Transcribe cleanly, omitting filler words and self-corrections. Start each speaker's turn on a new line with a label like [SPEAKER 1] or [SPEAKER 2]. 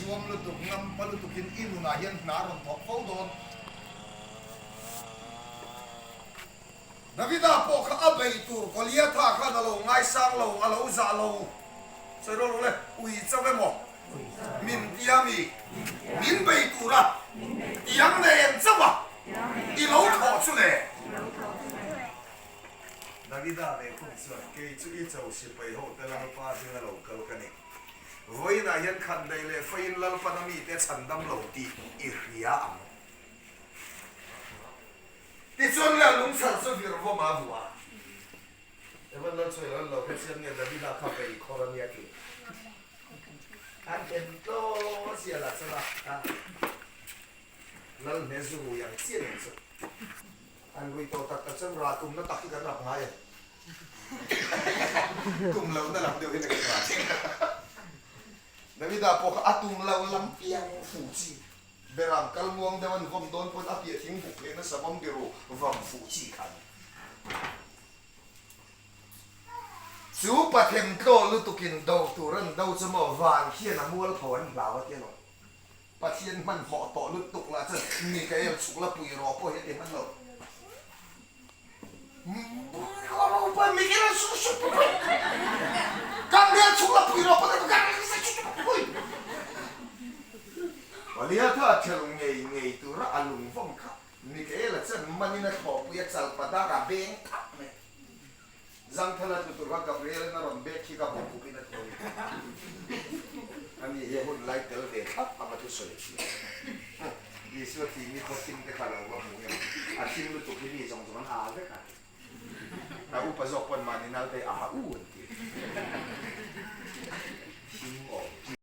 [SPEAKER 1] Zuam lutuk, ngampa lutukin i nunah hian hna a rawn thawk fo dawn. Davida pawh kha a bei tur Goliatha khan a lo ngaisang lo, a lo zah lo. Sawi rual rual e, ui chauh emaw min tia mi? Min bei tura tiang nen chauh a i lo thawh chu le? Davida ve khum chuan, Kei chu i cho sipai hote Lalpa hminga lo kal ka ni. Vawiinah hian khandaih leh faiin Lalpan a mite chhandam lo tih i hria ang. Tichuan le a lungchhar chu vir vawm a vuah a. Evan Lal chuan an lo hrechiang nge Davida kha vei khawr a nia tih an en tlaw zial ah chuan a Lal hne zu rui ang chiah nen chu an rui tawh tak tak chuan rah tumna tak hi kan rap ngai em? Tum lohna lam deuh hian kan rah thin. Davida pawh kha a tum lo lam piang fu chi. Beram kal muang deuh an vawm dawn pawn a piah thing buk leh nasa vawm biru vam fuh chi kha a ni. Chu pathem tlaw lutukin do tur an do chu maw van khian a mualpho an hlau a tia lo. Pathian hmanhmawh tawh lutuk lah chuan Mikael chhuk la pui rawh pawh hi a ti hman lo. Goliatha thel ngei ngei tura a lungvawm kha Mikaela chuan manin a thlawhpui a chalpadar a beng thak mai. Zangthala tlu tur kha Gabriel-in a rawn bek khi ka bawkbuk in a thawi. Ani hi a hun lai tel ve thlap ang a thusawi a thiam. Isua thi mi khaw thim te kha lo va hmu em? A thim lutuk hi mi zawng zawng an aa vek a. A upa zawk pawn mahni naute a ha u an ti.